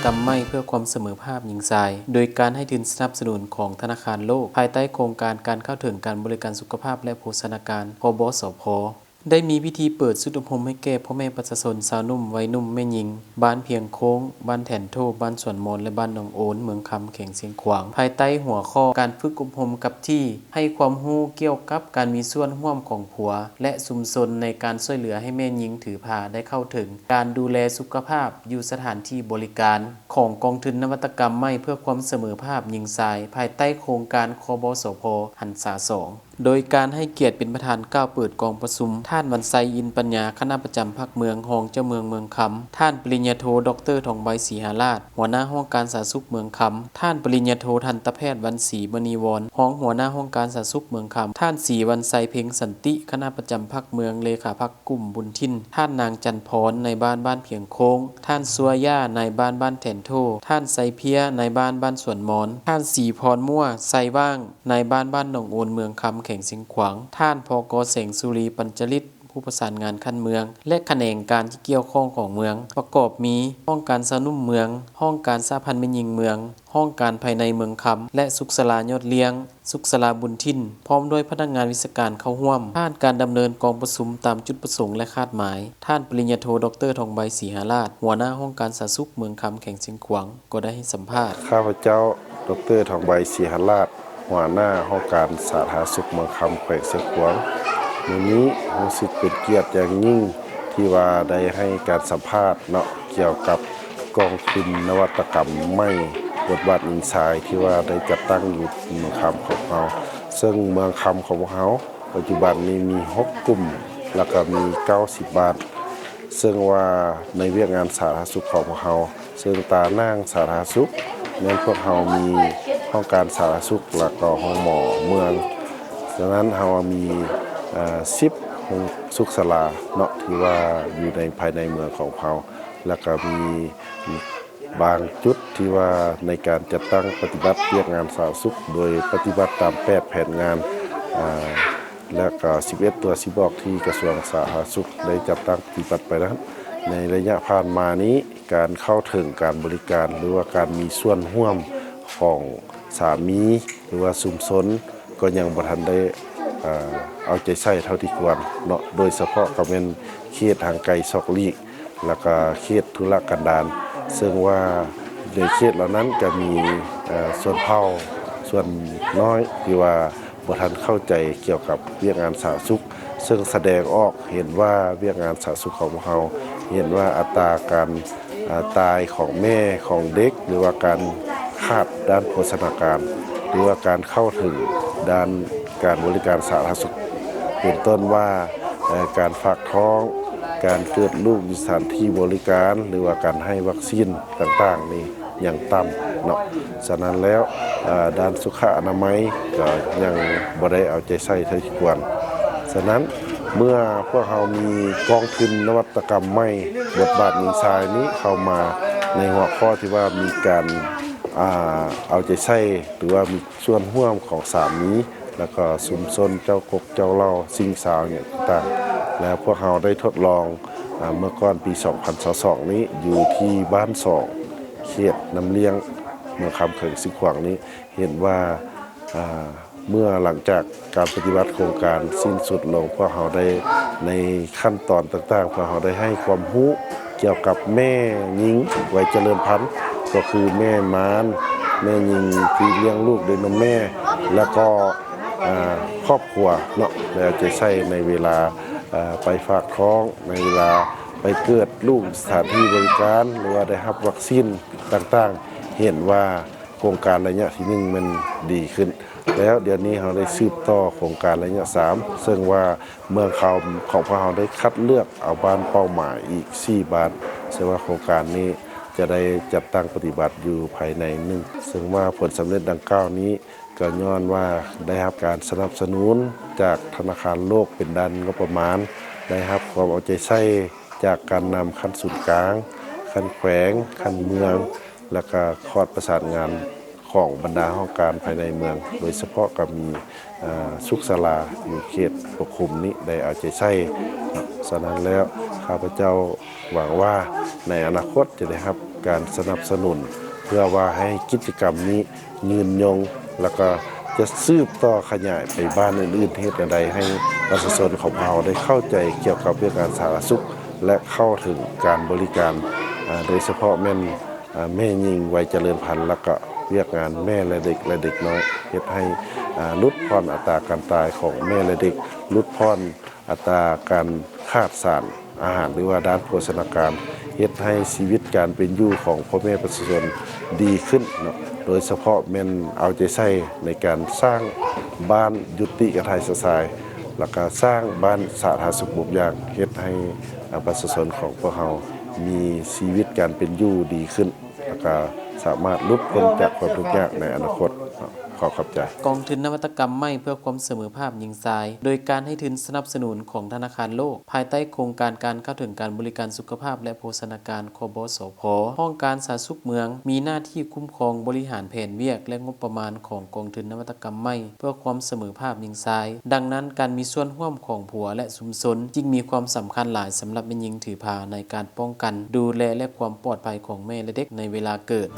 ກຳໃໝ່ເພື່ອຄວາມສະເໝີພາບຍິງຊາຍ ໂດຍການໃຫ້ທຶນສະໜັບສະໜູນຂອງທະນາຄານໂລກ ພາຍໃຕ້ໂຄງການການເຂົ້າເຖິງການບໍລິການສຸຂະພາບ ແລະ ໂພຊະນາການ ພບສພ ໄດ້ມີພິທີເປີດຊຸດອົບຮົມໃຫ້ແກ່ພໍ່ແມ່ປະຊາຊົນຊາວໜຸ່ມ, ໄວໜຸ່ມ, ແມ່ຍິງ ບ້ານພຽງໂຄ້ງ, ບ້ານແຖນໂທ, ບ້ານສວນມອນ ແລະ ບ້ານໜອງໂອນ ເມືອງຄຳ ແຂວງຊຽງຂວາງ ພາຍໃຕ້ຫົວຂໍ້ການຝຶກອົບຮົມກັບທີ່ ໃຫ້ຄວາມຮູ້ກ່ຽວກັບການມີສ່ວນຮ່ວມຂອງຜົວ ແລະ ຊຸມຊົນໃນການຊ່ວຍເຫຼືອໃຫ້ແມ່ຍິງຖືພາໄດ້ເຂົ້າເຖິງການດູແລສຸຂະພາບຢູ່ສະຖານທີ່ບໍລິການຂອງກອງທຶນນະວັດຕະກຳໃໝ່ເພື່ອຄວາມສະເໝີພາບຍິງຊາຍ ພາຍໃຕ້ໂຄງການ ຄບສພ ຫັນສາສອງ ໂດຍການໃຫ້ກຽດເປັນປະທານກ່າວເປີດກອງປະຊຸມ ທ່ານ ວັນໄຊ ອິນປັນຍາ ຄະນະປະຈຳພັກເມືອງ ຮອງເຈົ້າເມືອງເມືອງຄຳ, ທ່ານ ປະລິນຍາໂທ ດອກເຕີ ທອງໃບ ສີຫາລາດ ຫົວໜ້າຫ້ອງການສາທາລະສຸກເມືອງຄຳ, ທ່ານ ປະລິນຍາໂທ ທັນຕະແພດ ວັນສີ ມະນີວອນ ຮອງຫົວໜ້າຫ້ອງການສາທາລະສຸກເມືອງຄຳ, ທ່ານ ສີວັນໄຊ ເພັງສັນຕິ ຄະນະປະຈຳພັກເມືອງ ເລຂາພັກກຸ່ມບຸນຖິ່ນ, ທ່ານ ນາງ ຈັນພອນ ນາຍບ້ານບ້ານພຽງໂຄ້ງ, ທ່ານ ຊວຍາ ນາຍບ້ານບ້ານແຖນໂທ, ທ່ານ ໄຊເພຍ ນາຍບ້ານບ້ານສວນມອນ, ທ່ານ ສີພອນມົ້ວ ໄຊຫວ່າງ ນາຍບ້ານບ້ານໜອງໂອນ ເມືອງຄຳ ແຂວງຊຽງຂວາງ, ທ່ານ ພກ ແສງສຸລີ ປັນຈະລິດ ຜູ້ປະສານງານຂັ້ນເມືອງ ແລະ ຂະແໜງການທີ່ກ່ຽວຂ້ອງຂອງເມືອງ ປະກອບມີ ຫ້ອງການຊາວໜຸ່ມເມືອງ, ຫ້ອງການສະຫະພັນແມ່ຍິງເມືອງ, ຫ້ອງການພາຍໃນເມືອງຄຳ ແລະ ສຸກສາລາຍອດລ້ຽງ, ສຸກສາລາບຸນຖິ່ນ ພ້ອມດ້ວຍພະນັກງານວິຊາການເຂົ້າຮ່ວມ. ຜ່ານການດຳເນີນກອງປະຊຸມຕາມຈຸດປະສົງ ແລະ ຄາດໝາຍ, ທ່ານ ປະລິນຍາໂທ ດອກເຕີ ທອງໃບ ສີຫາລາດ ຫົວໜ້າຫ້ອງການສາທາລະສຸກເມືອງຄຳ ແຂວງຊຽງຂວາງ ກໍໄດ້ໃຫ້ສຳພາດ. ຂ້າພະເຈົ້າ ດອກເຕີ ທອງໃບ ສີຫະລາດ ຫົວໜ້າຫ້ອງການສາທາລະນະສຸກເມືອງຄຳ ແຂວງຊຽງຂວາງ ມື້ນີ້ຮູ້ສຶກເປັນກຽດຢ່າງຍິ່ງ ທີ່ວ່າໄດ້ໃຫ້ການສຳພາດເນາະ ກ່ຽວກັບກອງທຶນນະວັດຕະກຳໃໝ່ ບົດບາດຍິງຊາຍ ທີ່ວ່າໄດ້ຈັດຕັ້ງຢູ່ເມືອງຄຳຂອງເຮົາ. ເຊິ່ງເມືອງຄຳຂອງພວກເຮົາ ປັດຈຸບັນນີ້ມີຫົກກຸ່ມ ແລ້ວກໍມີເກົ້າສິບບ້ານ ເຊິ່ງວ່າໃນວຽກງານສາທາລະນະສຸກຂອງພວກເຮົາ ເຊິ່ງຕາໜ່າງສາທາລະນະສຸກ ແມ່ນພວກເຮົາມີຫ້ອງການສາທາລະນະສຸກ ແລ້ວກໍໂຮງໝໍເມືອງ. ສະນັ້ນເຮົາມີ ເອີ ສິບໂຮງສຸກສາລາເນາະ ທີ່ວ່າຢູ່ໃນ ພາຍໃນເມືອງຂອງເຮົາ ແລ້ວກໍມີບາງຈຸດທີ່ວ່າໃນການຈັດຕັ້ງປະຕິບັດວຽກງານສາທາລະນະສຸກ ໂດຍປະຕິບັດຕາມແປດແຜນງານ ອາ ແລະກໍສິບເອັດຕົວຊີ້ບອກທີ່ກະຊວງສາທາລະນະສຸກໄດ້ຈັດຕັ້ງປະຕິບັດໄປນັ້ນ. ໃນໄລຍະຜ່ານມານີ້ ການເຂົ້າເຖິງການບໍລິການ ຫຼືວ່າການມີສ່ວນຮ່ວມຂອງສາມີ ຫຼືວ່າຊຸມຊົນ ກໍຍັງບໍ່ທັນໄດ້ ເອົາໃຈໃສ່ເທົ່າທີ່ຄວນເນາະ, ໂດຍສະເພາະກໍແມ່ນເຂດຫ່າງໄກສອກຫຼີກ ແລ້ວກໍເຂດທຸລະກັນດານ ເຊິ່ງວ່າໃນເຂດເຫຼົ່ານັ້ນກໍມີ ເອີ ຊົນເຜົ່າສ່ວນນ້ອຍທີ່ວ່າບໍ່ທັນເຂົ້າໃຈກ່ຽວກັບວຽກງານສາທາລະນະສຸກ ເຊິ່ງສະແດງອອກເຫັນວ່າວຽກງານສາທາລະນະສຸກຂອງພວກເຮົາ ເຫັນວ່າອັດຕາການ ອາ ຕາຍຂອງແມ່ ຂອງເດັກ ຫຼືວ່າການຂາດດ້ານໂພຊະນາການ ຫຼືວ່າການເຂົ້າເຖິງດ້ານການບໍລິການສາທາລະນະສຸກ ເປັນຕົ້ນວ່າ ເອີ ການຝາກທ້ອງ, ການເກີດລູກຢູ່ສະຖານທີ່ບໍລິການ ຫຼືວ່າການໃຫ້ວັກຊີນຕ່າງໆນີ້ຍັງຕ່ຳເນາະ. ສະນັ້ນແລ້ວ ເອີ ດ້ານສຸຂະອະນາໄມກໍຍັງບໍ່ໄດ້ເອົາໃຈໃສ່ເທົ່າທີ່ຄວນ. ສະນັ້ນ ເມື່ອພວກເຮົາມີກອງທຶນນະວັດຕະກຳໃໝ່ ບົດບາດຍິງຊາຍນີ້ເຂົ້າມາໃນຫົວຂໍ້ທີ່ວ່າມີການ ອາ ເອົາໃຈໃສ່ ຫຼືວ່າມີສ່ວນຮ່ວມຂອງສາມີ ແລ້ວກໍຊຸມຊົນເຈົ້າກົກເຈົ້າເຫຼົ່າ ຊິງຊາວຫຍັງຕ່າງໆ ແລ້ວພວກເຮົາໄດ້ທົດລອງ ອາ ເມື່ອກ່ອນປີສອງພັນຊາວສອງນີ້ ຢູ່ທີ່ບ້ານສອງ ເຂດນ້ຳລ້ຽງ ເມືອງຄຳ ແຂວງຊຽງຂວາງນີ້ ເຫັນວ່າ ອາ ເມື່ອຫຼັງຈາກການປະຕິບັດໂຄງການສິ້ນສຸດລົງ ພວກເຮົາໄດ້ໃນຂັ້ນຕອນຕ່າງໆ ພວກເຮົາໄດ້ໃຫ້ຄວາມຮູ້ກ່ຽວກັບແມ່ຍິງໄວຈະເລີນພັນ ກໍຄືແມ່ມານ ແມ່ຍິງທີ່ລ້ຽງລູກດ້ວຍນົມແມ່ ແລ້ວກໍ ອາ ຄອບຄົວເນາະ ໄດ້ເອົາໃຈໃສ່ໃນເວລາ ອາ ໄປຝາກທ້ອງ ໃນເວລາໄປເກີດລູກ ສະຖານທີ່ບໍລິການ ຫຼືວ່າໄດ້ຮັບວັກຊີນຕ່າງໆ ເຫັນວ່າ ໂຄງການໄລຍະທີໜຶ່ງແມ່ນດີຂຶ້ນ ແລ້ວດຽວນີ້ເຮົາໄດ້ສືບຕໍ່ໂຄງການໄລຍະສາມ ເຊິ່ງວ່າເມືອງຄຳຂອງພວກເຮົາໄດ້ຄັດເລືອກເອົາບ້ານເປົ້າໝາຍອີກສີ່ບ້ານ ເຊິ່ງວ່າໂຄງການນີ້ຈະໄດ້ຈັດຕັ້ງປະຕິບັດຢູ່ພາຍໃນໜຶ່ງ ເຊິ່ງວ່າຜົນສຳເລັດດັ່ງກ່າວນີ້ ກໍຍ້ອນວ່າໄດ້ຮັບການສະໜັບສະໜູນຈາກທະນາຄານໂລກເປັນດ້ານງົບປະມານ, ໄດ້ຮັບຄວາມເອົາໃຈໃສ່ຈາກການນຳຂັ້ນສູນກາງ, ຂັ້ນແຂວງ, ຂັ້ນເມືອງ ແລ້ວກະຂອດປະສານງານ ຂອງບັນດາຫ້ອງການພາຍໃນເມືອງ ໂດຍສະເພາະກໍມີ ເອີ ສຸກສາລາຢູ່ເຂດປົກຄຸມນີ້ໄດ້ເອົາໃຈໃສ່ເນາະ. ສະນັ້ນແລ້ວ ຂ້າພະເຈົ້າຫວັງວ່າໃນອະນາຄົດຈະໄດ້ຮັບການສະໜັບສະໜູນ ເພື່ອວ່າໃຫ້ກິດຈະກຳນີ້ຍືນຍົງ ແລ້ວກໍຈະສືບຕໍ່ຂະຫຍາຍໄປບ້ານອື່ນໆ ເຮັດແນວໃດໃຫ້ປະຊາຊົນຂອງພວກເຮົາໄດ້ເຂົ້າໃຈກ່ຽວກັບວຽກງານສາທາລະນະສຸກ ແລະ ເຂົ້າເຖິງການບໍລິການ ອາ ໂດຍສະເພາະແມ່ນ ອາ ແມ່ຍິງໄວຈະເລີນພັນ ແລ້ວກະວຽກງານແມ່ ແລະ ເດັກ ແລະ ເດັກນ້ອຍ ເຮັດໃຫ້ ອາ ຫຼຸດຜ່ອນອັດຕາການຕາຍຂອງແມ່ ແລະ ເດັກ, ຫຼຸດຜ່ອນອັດຕາການຂາດສານອາຫານ ຫຼືວ່າດ້ານໂພຊະນາການ, ເຮັດໃຫ້ຊີວິດການເປັນຢູ່ຂອງພໍ່ແມ່ປະຊາຊົນດີຂຶ້ນເນາະ, ໂດຍສະເພາະແມ່ນເອົາໃຈໃສ່ໃນການສ້າງບ້ານຍຸຕິການທາຍຊະຊາຍ ແລ້ວກະສ້າງບ້ານສາທາລະນະສຸກບົບຢ່າງ ເຮັດໃຫ້ ອາ ປະຊາຊົນຂອງພວກເຮົາມີຊີວິດການເປັນຢູ່ດີຂຶ້ນ ແລ້ວກະສາມາດຫຼຸດພົ້ນຈາກຄວາມທຸກຍາກໃນອະນາຄົດເນາະ. ຂໍຂອບໃຈ. ກອງທຶນນະວັດຕະກຳໃໝ່ເພື່ອຄວາມສະເໝີພາບຍິງຊາຍ ໂດຍການໃຫ້ທຶນສະໜັບສະໜູນຂອງທະນາຄານໂລກ ພາຍໃຕ້ໂຄງການການເຂົ້າເຖິງການບໍລິການສຸຂະພາບ ແລະ ໂພຊະນາການ ຄບສພ, ຫ້ອງການສາທາລະນະສຸກເມືອງ ມີໜ້າທີ່ຄຸ້ມຄອງບໍລິຫານແຜນວຽກ ແລະ ງົບປະມານຂອງກອງທຶນນະວັດຕະກຳໃໝ່ເພື່ອຄວາມສະເໝີພາບຍິງຊາຍ. ດັ່ງນັ້ນ ການມີສ່ວນຮ່ວມຂອງຜົວ ແລະ ຊຸມຊົນ ຈຶ່ງມີຄວາມສຳຄັນຫຼາຍສຳລັບແມ່ຍິງຖືພາໃນການປ້ອງກັນ, ດູແລ ແລະ ຄວາມປອດໄພຂອງແມ່ ແລະ ເດັກໃນເວລາເກີດ.